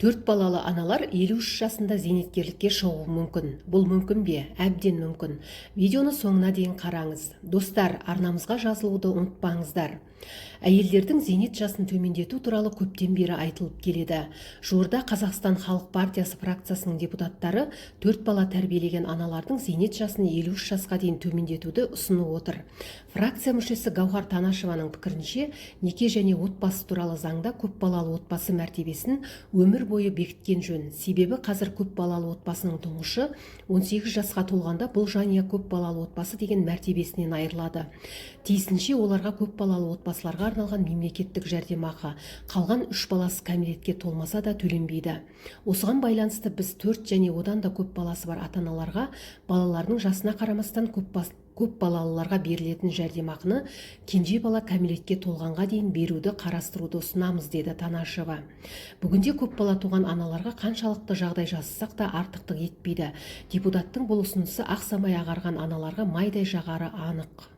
Төрт балалы аналар 53 жасында зейнеткерлікке шығуы мүмкін. Бұл мүмкін бе? Әбден мүмкін. Видеоны соңына дейін қараңыз. Достар, арнамызға жазылуды ұмытпаңыздар. Әйелдердің зейнет жасын төмендету туралы көптен бері айтылып келеді. Жуырда Қазақстан Халық партиясы фракциясының депутаттары төрт бала тәрбиелеген аналардың зейнет жасын 53 жасқа дейін төмендетуді ұсынып отыр. Фракция мүшесі Гауһар Танашеваның пікірінше, неке және отбасы туралы заңда көпбалалы отбасы мәртебесін өмір бойы бекіткен жөн. Себебі қазір көпбалалы отбасының тұңғышы 18 жасқа толғанда, бұл жанұя көпбалалы отбасы деген мәртебесінен айырылады. Тиісінше, оларға көпбалалы отбасыларға арналған мемлекеттік жәрдемақы қалған үш баласы кәмелетке толмаса да төленбейді. Осыған байланысты біз төрт және одан да көп баласы бар ата-аналарға балаларының жасына қарамастан көп балалыларға берілетін жәрдемақыны кенже бала кәмелетке толғанға дейін беруді қарастыруды ұсынамыз, деді Танашева. Бүгінде көп бала туған аналарға қаншалықты жағдай жасасақ та, артықтық етпейді. Депутаттың бұл ұсынысы ақ самай ағарған аналарға майдай жағары анық.